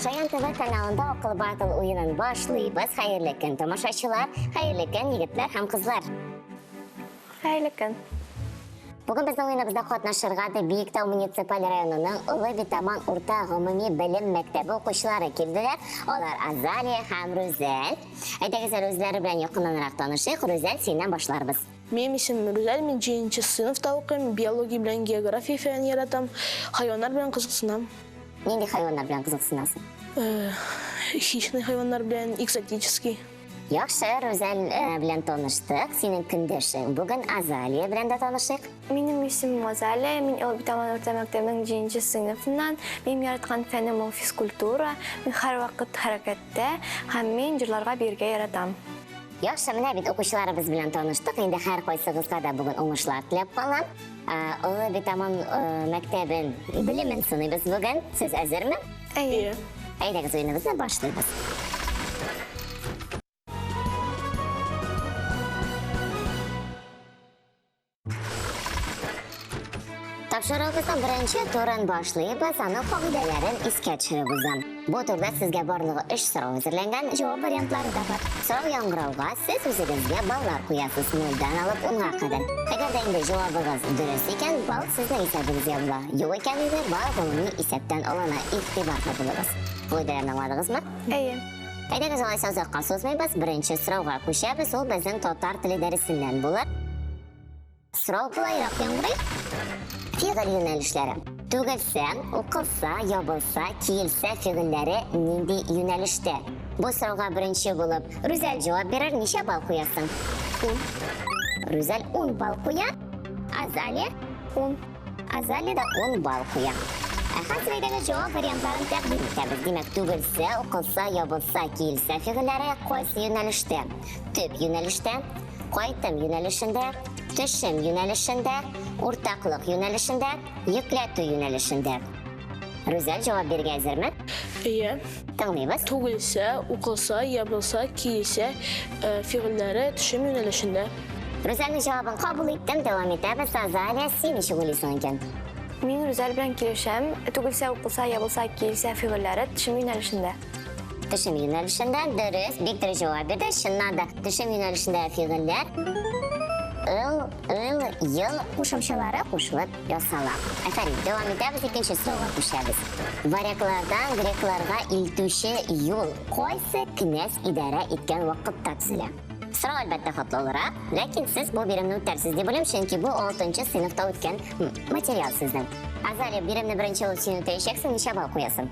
Чаян ТВ каналында Акыл батл уенын башлыйбыз. Хәерле көн, тамашачылар, хәерле көн, егетләр һәм кызлар. Хәерле көн. Бүген безнең уеныбызда катнашырга дип Биектау муниципаль районының Олы Битаман урта гомуми белем мәктәбе укучылары килделәр. Алар Азалия һәм Рүзәл. Әйдәгез әле үзләре белән якыннанрак танышыйк. Рүзәл, синнән башларбыз. Минем исемем Рүзәл, мин җиденче сыйныфта укыйм, биология белән география фәнен яратам, хайваннар белән кызыксынам. Нинди хайваннар белән кызыксынасың? Хищный хайваннар белән, экзотический. Яхшы, Рүзәл белән таныштык, синең көндәшең бүген Азалия белән дә танышыйк. Минем исемем Азалия, мин Олы Битаман урта мәктәбенең җиденче сыйныфыннан. Минем яраткан фәнем ул физкультура. Мин һәрвакыт хәрәкәттә һәм мин җырларга биергә яратам. Яхшы, менә бит укучыларыбыз белән таныштык. Инде һәркайсыгызга да бүген уңышлар теләп калам. Олы Битаман мәктәбен белемен сыныйбыз бүген. Сез әзерме? Әйе. Әйдәгез, уеныбызны башлыйбыз. Тапшыруыбызның беренче турын башлыйбыз, аның кагыйдәләрен искә төшереп узам. Бу турда сезгә барлыгы өч сорау әзерләнгән, җавап вариантлары да бар. Сорау яңгырауга сез үзегезгә баллар куясыз, нольдән алып унга кадәр. Әгәр дә инде җавабыгыз дөрес икән, балл сезнең исәбегезгә була. Юк икән инде, балл гомуми исәптән алына. Игътибарлы булыгыз. Кагыйдәләрне аңладыгызмы? Әйе. Әйдәгез, алайса озакка сузмыйбыз, беренче сорауга күчәбез. Ул безнең татар теле дәресеннән булыр. Сорау болайрак яңгырый. Фигыль юнәлешләре. Түгелсә, укылса, ябылса, киелсә фигыльләре нинди юнәлештә? Бу сорауга беренче булып Рүзәл җавап бирер. Ничә балл куясың? Ун. Рүзәл 10 балл куя. Азалия? 10. Азалия да 10 балл куя. Ә хәзер әйдәгез җавап вариантларын тәкъдим итәбез. Димәк, түгелсә, укылса, ябылса, киелсә фигыльләре кайсы юнәлештә? Төп юнәлештә, Кайтым юнәлешендә, төшем юнәлешендә, уртаклык юнәлешендә, йөкләтү юнәлешендә. Рүзәл, җавап бирергә әзерме? Әйе. Тыңлыйбыз. Түгелсә, укылса, ябылса, киелсә, э, фигыльләре төшем юнәлешендә. Рүзәлнең җавабын кабул иттем, дәвам итәбез. Азалия, син ничек уйлыйсың икән? Мин Рүзәл белән килешәм. Түгелсә, укылса, ябылса, киелсә фигыльләре төшем юнәлешендә. Төшем юнәлешендә дөрес, бик дөрес җавап бирде. Чыннан да, төшем юнәлешендә фигыльләр ыл, ыл, ел кушымчалары кушылып ясала. Афәрин, дәвам итәбез, икенче сорауга күчәбез. Варяглардан грекларга илтүче юл кайсы князь идарә иткән вакытта төзелә? Сорау, әлбәттә, катлаулырак, ләкин сез бу биремне үтәрсез дип уйлыйм, чөнки бу 6 сыйныфта үткән материал сезнең. Азалия, биремне беренче булып син үтәячәксең, ничә балл куясың?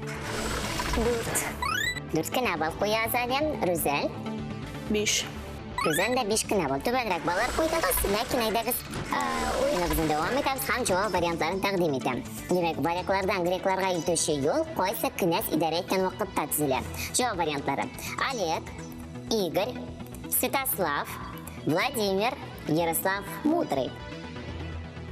Дүрт. Дүрт кенә балл куя Азалия. Рүзәл? Биш. Рүзәл дә биш кенә балл. Түбәнрәк баллар куйдыгыз, ләкин әйдәгез, уеныбызны дәвам итәбез һәм җавап вариантларын тәкъдим итәм. Димәк, варяглардан грекларга илтүче юл кайсы князь идарә иткән вакытта төзелә? Җавап вариантлары: Олег, Игорь, Святослав, Владимир, Ярослав Мудрый.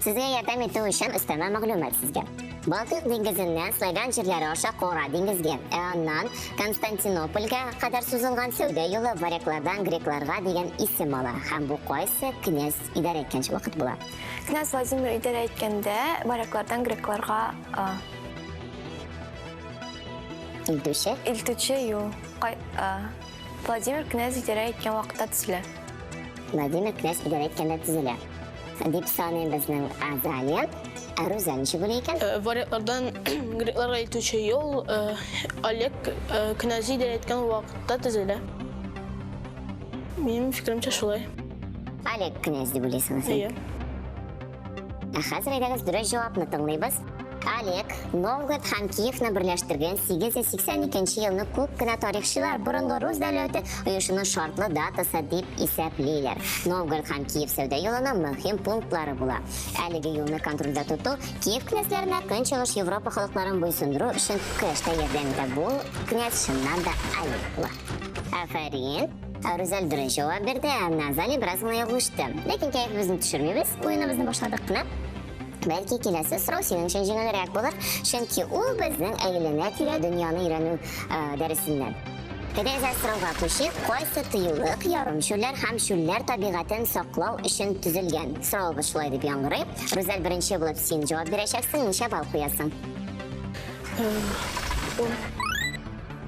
Сезгә ярдәм итү өчен өстәмә мәгълүмат сезгә. Балтыйк диңгезеннән славян җирләре аша Кара диңгезгә, ә аннан Константинопольгә кадәр сузылган сәүдә юлы варяглардан грекларга дигән исем ала һәм бу кайсы князь идарә иткән вакыт була? Князь Владимир идарә иткәндә варяглардан грекларга илтүче илтүче юл Владимир князь идарә иткән вакытта төзелә. Владимир князь идарә иткәндә төзелә. Дип саный безнең Азалия. Ә Руза ничек уйлый икән? Варяглардан грекларга илтүче юл Олег князе идарә иткән вакытта төзелә. Минем фикеремчә шулай. Олег князь дип уйлыйсың син? Әйе. Ә хәзер әйдәгез дөрес җавапны тыңлыйбыз. Олег, Новгород һәм Киевны берләштергән 882 елны күп кенә тарихчылар борынгы Рус дәүләте оешуның шартлы датасы дип исәплиләр. Новгород һәм Киев сәүдә юлының мөһим пунктлары була. Әлеге юлны контрольдә тоту Киев князьләренә Көнчыгыш Европа халыкларын буйсындыру өчен көрәштә ярдәм итә. Бу князь чыннан да Олег була. Афәрин! Рүзәл дөрес җавап бирде, ә менә Азалия бераз гына ялгышты. Ләкин кәефебезне төшермибез, уеныбызны башладык кына. Бәлки киләсе сорау синең өчен җиңелрәк булыр, чөнки ул безнең әйләнә-тирә дөньяны өйрәнү дәресеннән. Әйдәгез сорауга күчик. Кайсы тыюлык ярымчүлләр һәм чүлләр табигатен саклау өчен төзелгән? Соравыбыз шулай дип яңгырый. Рүзәл, беренче булып син җавап бирәчәксең. Ничә балл куясың? Ун.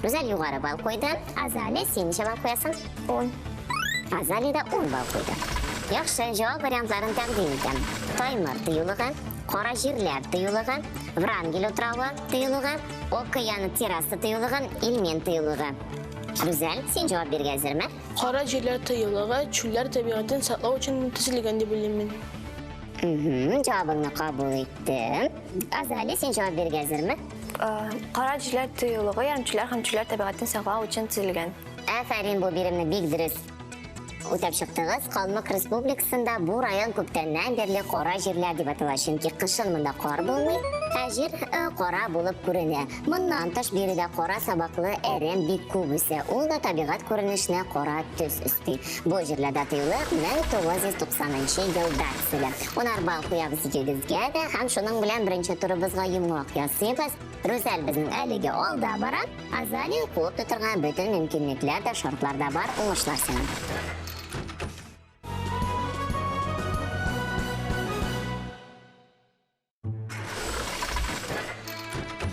Рүзәл югары балл куйды. Азалия, син ничә балл куясың? 10. Азалия дә 10 балл куйды. Яхшы, җавап вариантларын тәкъдим итәм. Таймыр тыюлыгы, Кара җирләр тыюлыгы, Врангель утравы тыюлыгы, Ока яны терраса тыюлыгы, Ильмен тыюлыгы. Рүзәл, син җавап бирергә әзерме? Кара җирләр тыюлыгы чүлләр табигатен саклау өчен төзелгән дип уйлыйм мин. Җавабыңны кабул иттем. Азалия, син җавап бирергә әзерме? Кара җирләр тыюлыгы ярымчүлләр һәм чүлләр табигатен саклау өчен төзелгән. Афәрин, бу биремне бик дөрес үтәп чыктыгыз. Калмык Республикасында бу район күптәннән бирле кара җирләр дип атала, чөнки кышын монда кар булмый, ә җир кара булып күренә. Моннан тыш биредә кара сабаклы әрем бик күп үсә. Ул да табигать күренешенә кара төс өсти. Бу җирләрдә тыюлык 1990 нчы елда төзелә. Унар балл куябыз икегезгә дә һәм шуның белән беренче турыбызга йомгак ясыйбыз. Рүзәл безнең әлеге алда бара. Азалия куып тотырга бөтен мөмкинлекләр дә, шартлар да бар. Уңышлар сиңа.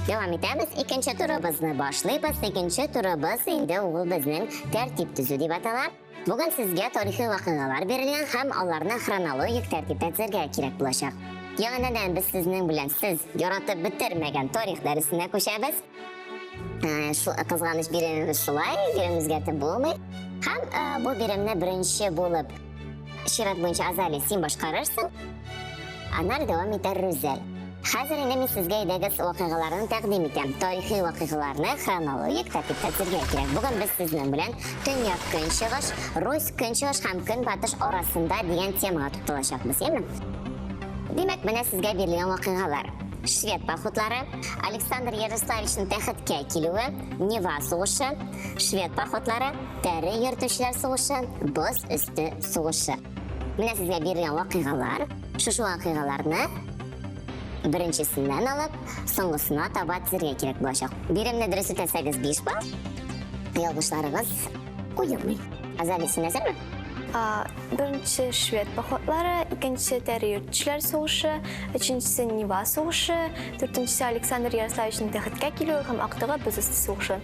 Дәвам итәбез. Икенче турыбызны башлыйбыз. Икенче турыбыз инде ул безнең тәртип төзү дип атала. Бүген сезгә тарихи вакыйгалар бирелгән һәм аларны хронологик тәртиптә төзергә кирәк булачак. Яңадан без сезнең белән сез яратып бетермәгән тарих дәресенә күчәбез. Кызганыч биремебез шулай, бирем үзгәртеп булмый. Һәм бу биремне беренче булып чират буенча Азалия син башкарырсың. Аннары дәвам итәр Рүзәл. Хәзер инде мин сезгә әйдәгез вакыйгаларны тәкъдим итәм. Тарихи вакыйгаларны хронологик тәртиптә төзергә кирәк. Бүген без сезнең белән Төньяк Көнчыгыш, Русь Көнчыгыш һәм Көнбатыш арасында дигән темага тукталачакбыз, яме? Димәк, менә сезгә бирелгән вакыйгалар. Швед походлары, Александр Ярославичның тәхеткә килүе, Нева сугышы, швед походлары, тәре йөртүчеләр сугышы, боз өсте сугышы. Менә сезгә бирелгән вакыйгалар. Шушы вакыйгаларны беренчесеннән алып, соңгысына таба тезергә кирәк булачак. Биремне дөрес үтәсәгез 5 балл, ялгышларыгыз куелмый. Азалия, син әзерме? Беренче швед походлары, икенче тәре йөртүчеләр сугышы, өченчесе Нева сугышы, дүртенчесе Александр Ярославичның тәхеткә килүе һәм актыгы боз өсте сугышы.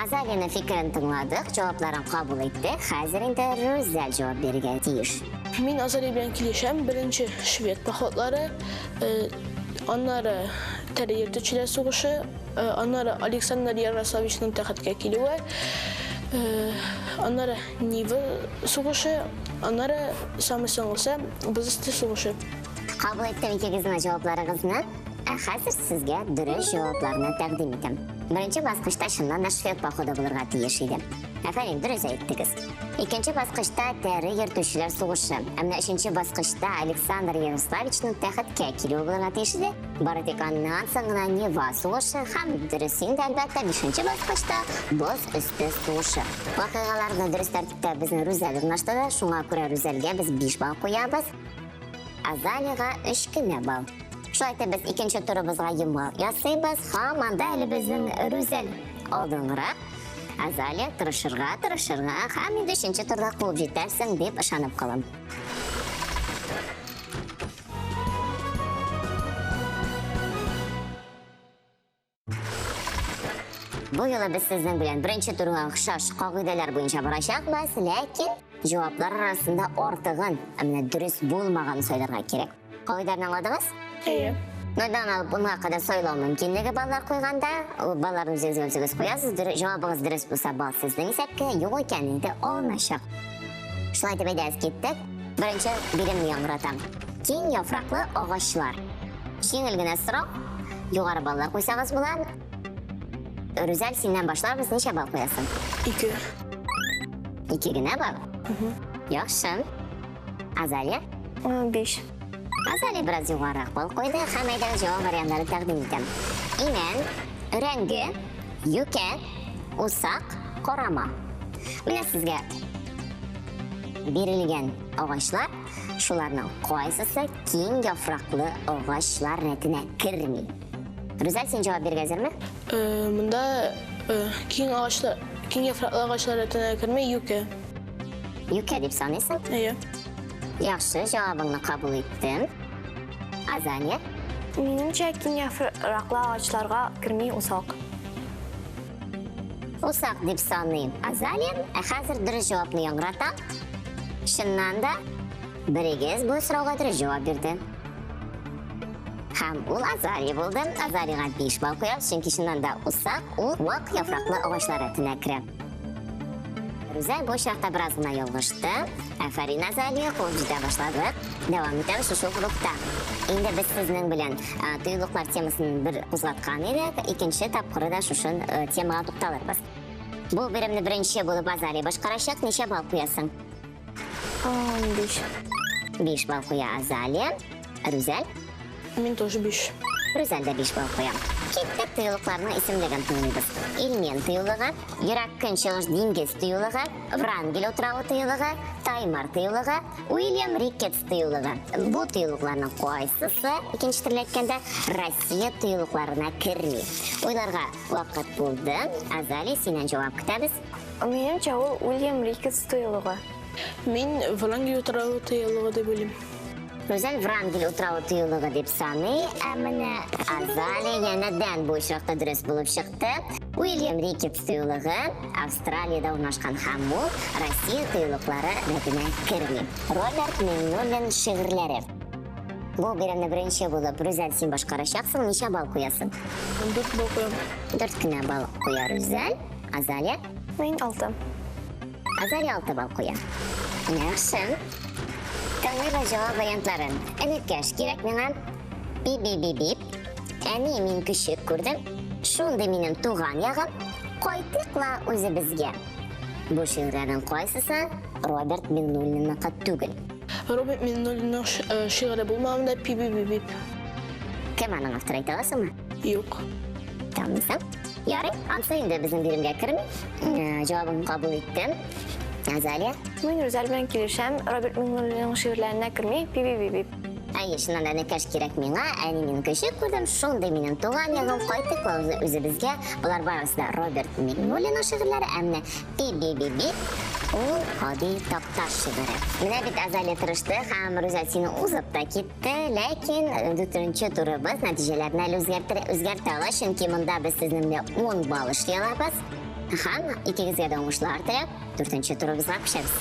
Азалияның фикерен тыңладык, җавапларын кабул иттек. Хәзер инде Рүзәл җавап бирергә тиеш. Мин Азалия белән килешәм. Беренче швед походлары, аннары тәре йөртүчеләр сугышы, аннары Александр Ярославичның тәхеткә килүе, аннары Нива сугышы, аннары самый соңгысы боз өсте сугышы. Кабул иттем икегезнең җавапларыгызны. Ә хәзер сезгә дөрес җавапларны тәкъдим итәм. Беренче баскычта чыннан да швед походы булырга тиеш иде. Афәрин, дөрес әйттегез. Икенче баскычта тәре йөртүчеләр сугышы. Ә менә өченче баскычта Александр Ярославичның тәхеткә килүе булырга тиеш иде. Бары тик аннан соң гына Нева сугышы һәм дөрес инде, әлбәттә, бишенче баскычта боз өсте сугышы. Вакыйгаларны дөрес тәртиптә безнең Рүзәл урнаштырды, шуңа күрә Рүзәлгә без 5 балл куябыз. Азалияга 3 кенә балл. Шулай итеп без икенче турыбызга йомгак ясыйбыз. Һаман да әле безнең Рүзәл алдынгырак. Азалия тырышырга, тырышырга һәм инде өченче турда куып җитәрсең дип ышанып калам. Бу юлы без сезнең белән беренче турга охшаш кагыйдәләр буенча барачакбыз, ләкин җаваплар арасында артыгын, ә менә дөрес булмаганын сайларга кирәк. Кагыйдәләрне аңладыгыз? Әйе. Нольдан алып унга кадәр сайлау мөмкинлеге баллар куйганда, ул балларны үзегезгә үзегез куясыз, җавабыгыз дөрес булса, балл сезнең исәпкә, юк икән инде алыначак. Шулай итеп әйдәгез киттек. Беренче биремне яңгыратам. Киң яфраклы агачлар. Җиңел генә сорау. Югары баллар куйсагыз була. Рүзәл, синнән башларбыз, ничә балл куясың? 2. 2 генә балл? Яхшы. Азалия? 5. Азалия бераз югарырак балл куйды һәм әйдәгез җавап вариантларын тәкъдим итәм. Имән, өрәңге, юкә, усак, карама. Менә сезгә бирелгән агачлар, шуларның кайсысы киң яфраклы агачлар рәтенә керми? Рүзәл, син җавап бирергә әзерме? Монда киң агачлар, киң яфраклы агачлар рәтенә керми юкә. Юкә дип саныйсың? Әйе. Яхшы, җавабыңны кабул иттем. Азалия? Минемчә, киң яфраклы агачларга керми усак. Усак дип саный Азалия. Ә хәзер дөрес җавапны яңгырата. Чыннан да, берегез бу сорауга дөрес җавап бирде. Һәм ул Азалия булды. Азалиягә 5 балл куябыз, чөнки чыннан да усак ул вак яфраклы агачлар рәтенә керә. Рүзәл бу очракта бераз гына ялгышты. Афәрин, Азалия, куып җитә башладык. Дәвам итәбез шушы ук рухта. Инде без сезнең белән тыюлыклар темасын бер кузгаткан идек, икенче тапкыры да шушы темага тукталырбыз. Бу биремне беренче булып Азалия башкарачак. Ничә балл куясың? 5. 5 балл куя Азалия. Рүзәл? Мин тоже 5. Рүзәл дә 5 балл куя. Киттек, тыюлыкларның исемлеген тыңлыйбыз. Ильмен тыюлыгы, Ерак Көнчыгыш диңгез тыюлыгы, Врангель утравы тыюлыгы, Таймар тыюлыгы, Уильям Риккетс тыюлыгы. Бу тыюлыкларның кайсысы, икенче төрле әйткәндә, Россия тыюлыкларына керми? Уйларга вакыт булды. Азалия, синнән җавап көтәбез. Минемчә, ул Уильям Риккетс тыюлыгы. Мин Врангель утравы тыюлыгы дип уйлыйм. Рүзәл Врангель утравы тыюлыгы дип саный, ә менә Азалия янәдән бу очракта дөрес булып чыкты. Уильям Риккетс тыюлыгы Австралиядә урнашкан һәм ул Россия тыюлыклары рәтенә керми. Роберт Миңнуллин шигырьләре. Бу биремне беренче булып Рүзәл син башкарачаксың. Ничә балл куясың? 4 балл куям. 4 кенә балл куя Рүзәл. Азалия? Мин 6. Азалия 6 балл куя. Яхшы. Тыңлыйбыз җавап вариантларын. Энекәш кирәк миңа. Би-би-би-бип. Әни, мин көчек күрдем. Шундый минем туган ягым. Кайтыйк ла үзебезгә. Бу шигырьләрнең кайсысы Роберт Миңнуллинныкы түгел? Роберт Миңнуллинның шигыре булмаган да пи-би-би-бип. Кем аның авторы, әйтә аласыңмы? Юк. Танымыйсың? Ярый, ансы инде безнең биремгә керми. Җавабын кабул иттем. Азалия? Мин Рүзәл белән килешәм. Роберт Миңнуллинның шигырьләренә керми. Пи-би-би-бип. Әйе, чыннан да энекәш кирәк миңа. Әни, мин көчек күрдем. Шундый минем туган ягым. Кайтыйк ла үзебезгә. Болар барысы да Роберт Миңнуллинның шигырьләре. Ә менә Пи-би-би-бип ул Һади Такташ шигыре. Менә бит Азалия тырышты һәм Рүзәл сине узып та китте. Ләкин дүртенче турыбыз нәтиҗәләрне әле үзгәртер, үзгәртә ала, чөнки монда без сезнең белән 10 балл эшли алабыз. Һәм икегезгә дә уңышлар теләп, дүртенче турыбызга күчәбез.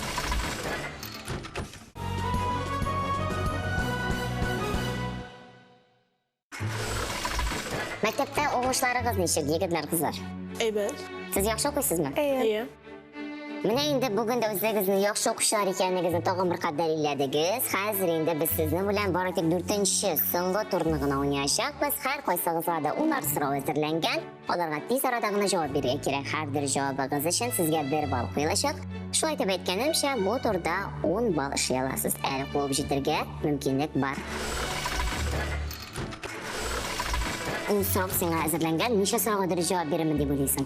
Мәктәптә уңышларыгыз ничек, егетләр, кызлар? Әйбәт. Сез яхшы укыйсызмы? Әйе. Әйе. Менә инде бүген дә үзегезнең яхшы укучылар икәнегезне тагын бер кат дәлилләдегез. Хәзер инде без сезнең белән бары тик дүртенче, соңгы турны гына уйнаячакбыз. Һәркайсыгызга да унар сорау әзерләнгән. Аларга тиз арада гына җавап бирергә кирәк. Һәр дөрес җавабыгыз өчен сезгә бер балл куелачак. Шулай итеп әйткәнемчә, бу турда 10 балл эшли аласыз. Әле куып җитәргә мөмкинлек бар. Ун сорау сиңа әзерләнгән. Ничә сорауга дөрес җавап бирермен дип уйлыйсың?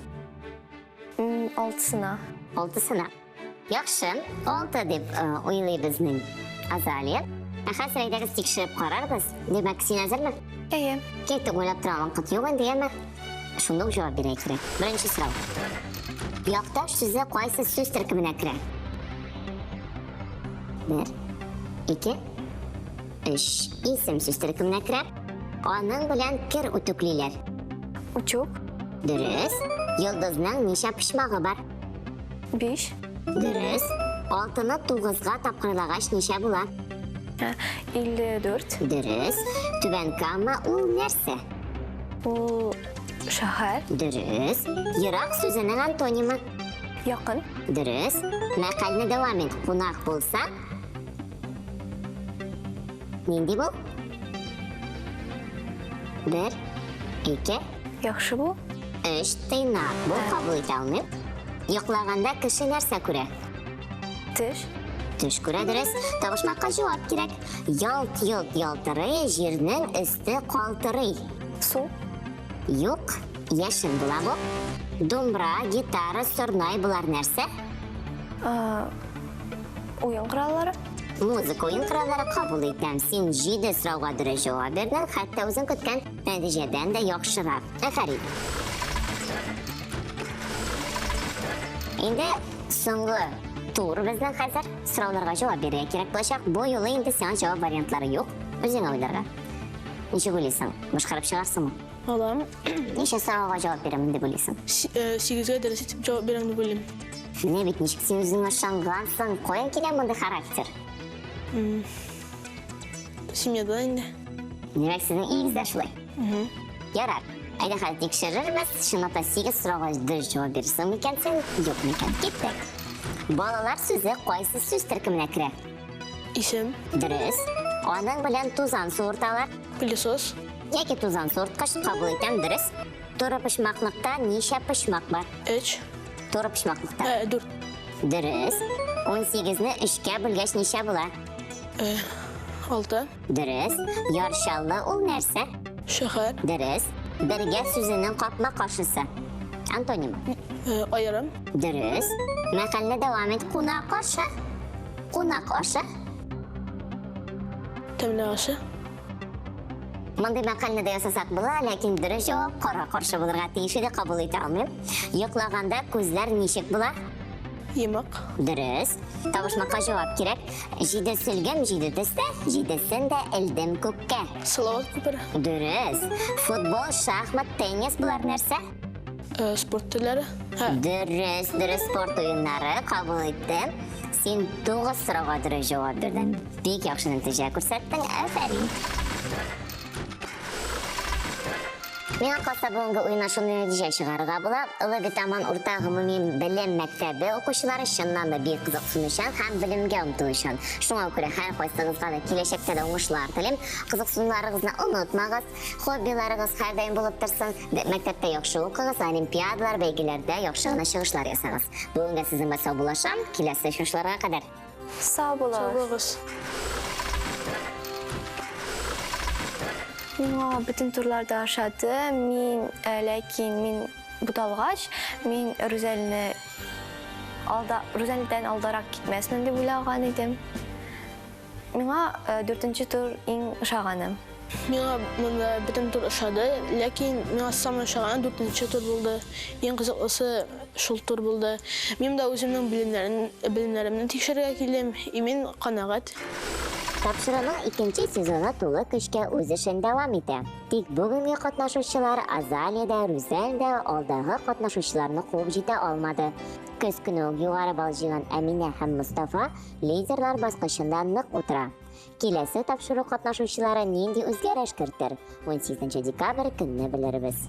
Алтысына. Алтысына. Яхшы, алты дип уйлый безнең Азалия. Ә хәзер әйдәгез тикшереп карарбыз. Димәк, син әзерме? Әйе. Киттек, уйлап тора вакыт юк инде, яме. Шунда ук җавап бирергә кирәк. Беренче сорау. Якташ сүзе кайсы сүз төркеменә керә? Бер, ике, өч. Исем сүз төркеменә керә. Аның белән кер үтүклиләр. Утюг. Дөрес. Йолдызның ничә почмагы бар? 5. Дөрес. Алтыны тугызга тапкырлагач ничә була? 54. Дөрес. Түбән Кама ул нәрсә? Ул шәһәр. Дөрес. Ерак сүзенең антонимы? Якын. Дөрес. Мәкальне дәвам ит. Кунак булса? Нинди бул? Бер, ике. Яхшы бу. Өч, тыйнак бу, кабул итә алмыйм. Йоклаганда кеше нәрсә күрә? Төш. Төш күрә, дөрес. Табышмакка җавап кирәк. Ялт-йолт ялтырый, җирнең өсте калтырый. Су. Юк, яшен була бу. Думбра, гитара, сорнай болар нәрсә? Уен кораллары. Музыка уен кораллары кабул итәм. Син җиде сорауга дөрес җавап бирдең, хәтта үзең көткән нәтиҗәдән дә яхшырак. Афәрин. Инде соңгы тур безнең хәзер. Сорауларга җавап бирергә кирәк булачак. Бу юлы инде сиңа җавап вариантлары юк. Үзеңә уйларга. Ничек уйлыйсың, башкарып чыгарсыңмы? Алам. Ничә сорауга җавап бирәмен дип уйлыйсың? Сигезгә дөрес итеп җавап бирәм дип уйлыйм. Менә бит ничек син үзеңә ышангансың. Каян килә мондый характер? Семьядан инде. Димәк, сезнең өегездә шулай. Ярар. Әйдә хәзер тикшерербез. Чынлап та 8 сорауга дөрес җавап бирерсең микән син, юк микән? Киттек. Балалар сүзе кайсы сүз төркеменә керә? Исем. Дөрес. Аның белән тузан суырталар. Пылесос. Яки тузан суырткыч кабул итәм, дөрес. Туры почмаклыкта ничә почмак бар? Өч. Туры почмаклыкта. Дүрт. Дөрес. 18-не өчкә бүлгәч ничә була? Алты. Дөрес. Яр Чаллы ул нәрсә? Шәһәр. Дөрес. Бергә сүзенең капма-каршысы. Антонимы. Аерым. Дөрес. Мәкальне дәвам ит. Кунак ашы. Кунак ашы. Тәмле ашы. Мондый мәкальне дә ясасак була, ләкин дөрес җавап кара каршы булырга тиеш иде, кабул итә алмыйм. Йоклаганда күзләр ничек була? Йомык. Дөрес. Табышмакка җавап кирәк. Җиде сөлгем, җиде төстә, җидесен дә элдем күккә. Салават күпере. Дөрес. Футбол, шахмат, теннис болар нәрсә? Спорт төрләре. Дөрес, дөрес спорт уеннары кабул иттем. Син 9 сорауга дөрес җавап бирдең. Бик яхшы нәтиҗә күрсәттең. Афәрин. Миңа калса, бүгенге уеннан шундый нәтиҗә чыгарырга була. Олы Битаман урта гомуми белем мәктәбе укучылары чыннан да бик кызыксынучан һәм белемгә омтылучан. Шуңа күрә һәркайсыгызга да киләчәктә дә уңышлар телим. Кызыксынуларыгызны онытмагыз. Хоббиларыгыз һәрдаим булып торсын. Мәктәптә яхшы укыгыз, олимпиадалар, бәйгеләрдә яхшы гына чыгышлар ясагыз. Бүгенгә сезнең белән саубуллашам. Киләсе очрашуларга кадәр. Сау булыгыз. Сау булыгыз. Миңа бөтен турлар да ошады. Мин, э, ләкин мин буталгач, мин Рүзәлне алда, Рүзәлдән алдарак китмәсмен дип уйлаган идем. Миңа э, дүртенче тур иң ошаганы. Миңа монда бөтен тур ошады, ләкин миңа самый ошаганы дүртенче тур булды. Иң кызыклысы шул тур булды. Мин дә үземнең белемнәрен, белемнәремне тикшерергә килдем, и мин канәгать. Тапшыруның икенче сезоны тулы көчкә үз эшен дәвам итә. Тик бүгенге катнашучылар Азалия дә, Рүзәл дә алдагы катнашучыларны куып җитә алмады. Көз көне үк югары балл җыйган Әминә һәм Мостафа лидерлар баскычында нык утыра. Киләсе тапшыру катнашучылары нинди үзгәреш кертер? 18 декабрь көнне белербез.